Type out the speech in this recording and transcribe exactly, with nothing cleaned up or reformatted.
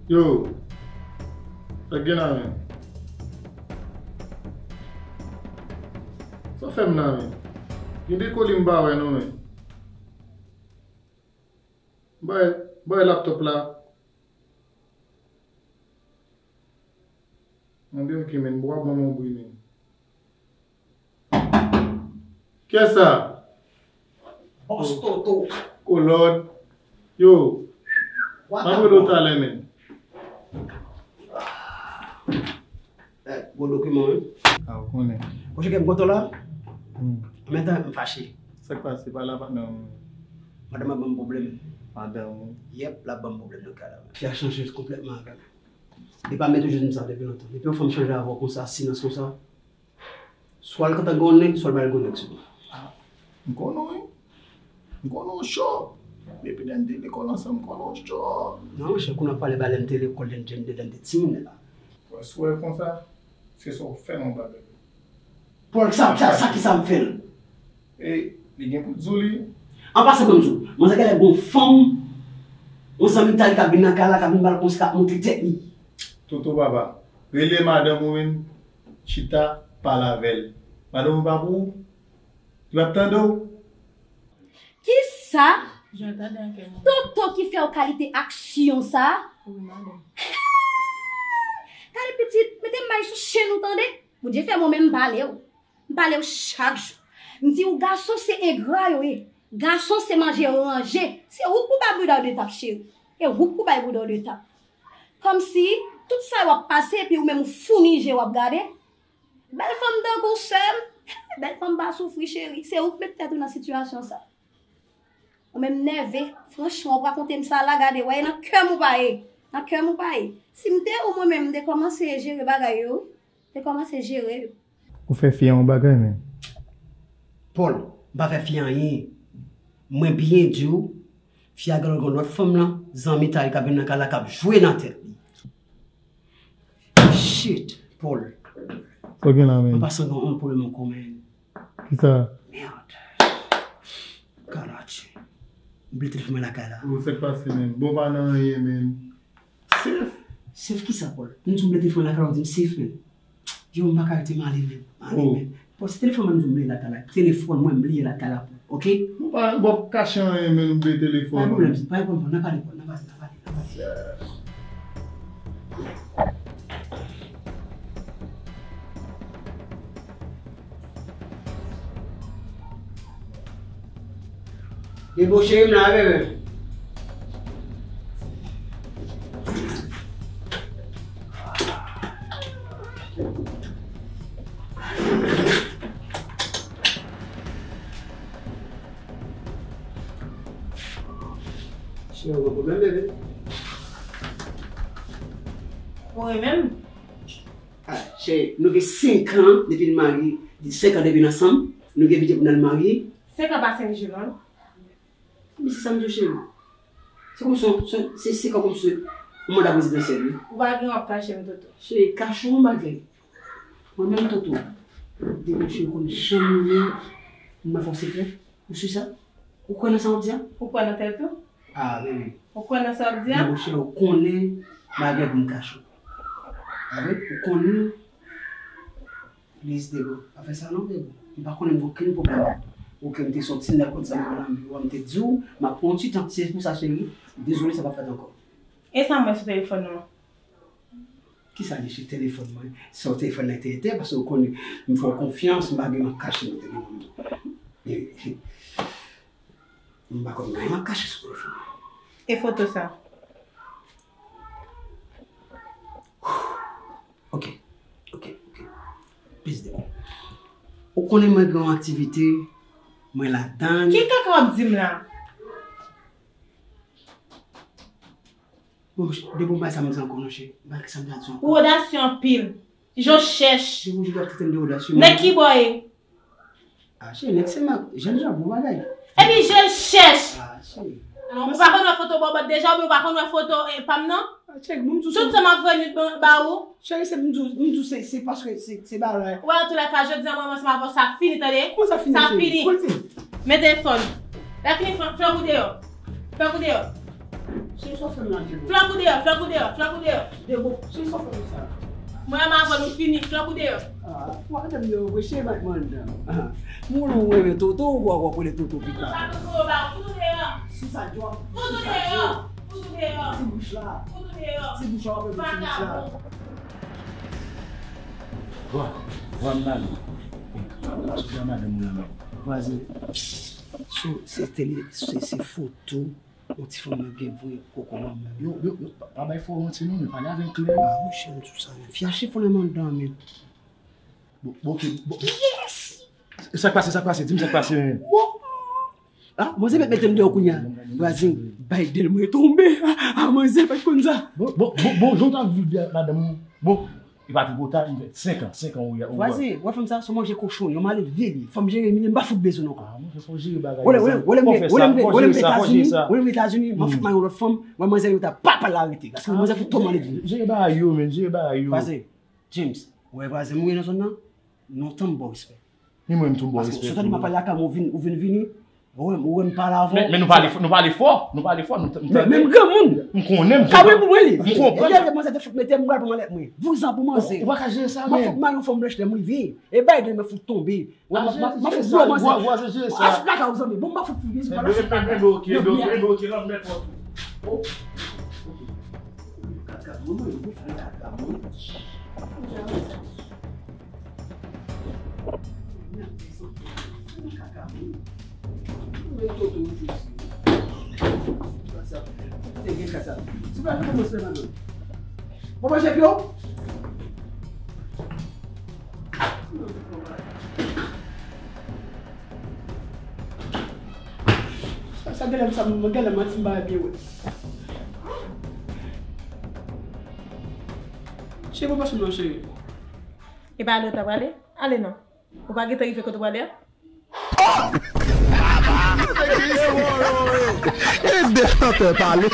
Yo, sa k gen la menm? Sa w fè m la menm? Gen de koli m pa wè non menm. Bay, bay laptop la. Mande ok menm, bwa ban m yon bri menm. Kiyès sa? Bòs Toto. Kolòd. Yo. M ap rele w talè menm. Eh, gwo dokiman wi. A, ou konnen. Ou cheke m kote w la? Hmm. An menm tan, m fache. Sa k pase? Pale a patnè w. Madanm ap ban m pwoblèm. Madanm ou? Yèp, l ap ban m pwoblèm nan kay la. Fi a chanje konplètman avè m. Li pa mete jodi m sa depi lontan. Depi yon fanm chanje avè w konsa, silans konsa, swa l kontan gen yon nèg, swa l pa gen yon nèg sou li. Ah, m konnen w wi. M konnen w cho. Depi lè n te lekòl ansanm, m konnen w cho. Non, monchè, kounye a w pale ba lè n te lekòl, lè n te, lè n te timoun la. Wè, si w wè konsa, se sa w fè nan bagay. Paul, sa, sa, sa ki sa m fè l? E, li gen pou di w li. An pasan ban m di w, manzè genlè gon fanm, yon zanmi ta li k ap vin nan kay la, k ap vin ba l konsèy, k ap montre tèt li. Toto papa, rele madanm ou menm, chita, pale avè l. Madanm ou pa pou ou? Li p ap tande w? Kisa? Jan tande an kè mwen. Toto ki fè w kalite aksyon sa? Wi, madanm. Gade pitit, mete may sou chenn ou tande. Bondye fè mwen menm m pale w. M pale w chak jou. M di w gason se engra yo ye. Gason se manje ranje. Se ou k pou bay bouda w de tap cheri. E ou k pou bay bouda w de tap. Kòmsi tout sa yo ap pase epi ou menm ou founi je w ap gade. Bèl fanm tankou w sè m. Bèl fanm pa soufri cheri. Se ou k met tèt ou nan sitiyasyon sa. Ou menm nève, franchman, ou pa konte m sa la, gade, wè, e nan kè m ou pa ye. Nan kè m ou pa ye. Si m te ou mwen menm, m te kòmanse jere bagay yo, wi. M te kòmanse jere yo. Ou fè fi a yon bagay, men. Paul, m pa fè fi a anyen. Mwen byen di w, fi a gen lòt, gen lòt fanm lan, zanmi ta li k ap vin nan kay la, k ap jwe nan tèt li. Shit, Paul. Sa w gen la, men? An pasan gen yon pwoblèm ankò, men. Kisa? Merde. Karachi. M bliye telefòn mwen lakay la. Ou, sa k pase, men? Bon, pa nan anyen, men. Safe? Safe kisa, Paul? M di w m bliye telefòn lakay la, ou di m safe, men. Yo, m pa ka rete, m ale, men. M ale, men. Bon, se telefòn mwen m di w m bliye lakay la. Telefòn mwen m bliye lakay la, Paul. Oke? Ou pa, ou p ap kache anyen, men ou bliye telefòn ou. Pa gen pwoblèm, pa gen pwoblèm, Paul. N a pale, Paul. N a pale, n a pale, n a pale. Deboche m la, bebe. Cheri, ou gen pwoblèm, bebe? Ou renmen m? Ah, cheri, nou gen senk an depi n marye, senk an depi n ansanm, nou gen bidjè pou n al marye. Senk an pa senk jou, non. Men se sa m di w, cheri. Se kòmsi, se, se, se kòmsi yon manda prezidansyèl, wi. Ou pa gen w ap kache m, Toto. Cheri, kache w yon bagay. Mwen menm, Toto, depi cheri konn jan m ye, m pa fè w sekrè. Ou si sa? Ou kwè nan sa w ap di a? Ou kwè nan tèt ou? Ah, baby. Ou kwè nan sa w ap di a? Baby, cheri, ou konnen bagay pou m kache w. Ah, wi, ou konnen. Please, Debo, pa fè sa non, Debo. M pa konnen m gen okenn pwoblèm. Oke, m te sòti, m t al kot zanmi mwen lan, m te di w, m ap pran yon ti tan. Se pou sa, cheri, dezole, sa p ap fèt ankò. E sa m wè sou telefòn nan? Kisa li sou telefòn mwen? Sa w telefòn nan te etè, paske w konnen, m fè w konfyans, m pa gen m ap kache nan telefòn mwen. E, m pa konn anyen m ap kache sou telefòn mwen. E foto sa? Ok, ok, ok. Plis de ou. Ou konnen mwen gen yon aktivite, mwen ladan l. Ki kaka w ap di m la? Bon, depi w bay sa m di ankò non, cheri. Bay sa m di ankò. Ou odasye anpil. Je w chèch. Depi w ap trete m de odasye. Nèg ki bò ye? Ah, cheri, nèg se mak, jèn jan bon bagay. Epi je l chèch. Ah, cheri. Ou pa konn wè foto bòbòt deja, oubyen ou pa konn wè foto, eh, pa m nan? Ah, cheri, m di w tout sa m ap voye nit ba, ba ou. Cheri, se m di w, m di w se, se paske se, se bagay. Wè, antoulèka, jodi a, mwen, mwen, se m ap fè sa fini, tande? Kòman sa fini, cheri? Sa fini. Kòman l fini? Men telefòn. Lè fini, fè, fè w deyò. Fè w deyò. Cheri, sa w fè m la, Djemo? Flank ou deyò, flank ou deyò, flank ou deyò. Djemo, cheri, sa w fè m sa? Mwen menm avè w nou fini, flank ou deyò. Ah, madanm yo, mwen cheri, madanm. Ah, mwen renmen Toto, ou wè, w ap rele Toto pita. Sa Toto ba, fout ou deyò. Si sa djòb, fout ou deyò. Fout ou deyò. Ti bouch la. Fout ou deyò. Ti bouch la, w ap rele ti bouch la. Vagabon. Vwa, vwa m nan. Sou vwa madanm ou la menm. Vwazen. So, se tele, se, se foto yon ti fanm nan gen vre koko manman. Yo, yo, yo, pa, pa bay fò manti non, men pale avè l klè. Ah, monchè, m sou sa, men. Fi a chifon nan mandan, men. Bon, bon, ok, bon. Yes! Sa k pase, sa k pase? Di m sa k pase, men. Bon. Ah, manzè mèt mete m deyò kounye a. Vwazen, bay dèl mwen tonbe. Ah, manzè pa t konn sa. Bon, bon, bon, bon, jan w t ap viv byen ak madanm ou. Bon, e pa twò ta, li fè senk an, senk an ou ya, ou ya. Vwazen, wè fanm sa, se yon manje kochon, yon malelve li. Fò m jere li, m pa fout bezwen l ankò. Ah, monchè, fò w jere bagay yo. Wè, wè, wè, wè, wè, wè, wè, wè, Etazini, wè, wè, Etazini, m ap fout mayon lòt fanm, wè, manzè yo ta pa pale arete. Paske manzè fout twò malelve. Jere bagay yo, men, jere bagay yo. Vwazen, James, wè, vwazen, mwen nan zòn nan, non tan m ba w respè. Ni mwen m tou bon respè. Paske si w tande m ap pale lakay mwen, ou vin, ou vin vini, ou wè m, ou wè m pale avè w. Men, men nou pale fò, nou pale fò, nou pale fò, nou, nou tande. Men, men m granmoun. M konnen, m konprann. Kabrit pou mwen li. M konprann. Depi manzè te fout mete m, m pral pran mallèt mwen. Vouzan pou manzè. Ou pa ka jere sa, men. M ap fout mayon fanm blanch lè m rive. E bay de men fout tonbe. Ou wè, m ap, m ap, m ap fout blo manzè. Vwazen jere sa. Ap lakay ou zanmi. Bon, m ap fout fou, jezi, pa lakay. Ebyen, ebyen, ok, ebyen, ok, ebyen, ok, lanmèd mwen. Oh. Ok. Kat kat mwen, mwen, mwen fè kat kat mwen. Sa genlè m sa, mwen genlè manti m pa byen wè. Cheri, pa pase m non, cheri. E pa ale w ta prale? Ale non. Ou pa gentan rive kote w prale a? E de chantè pale.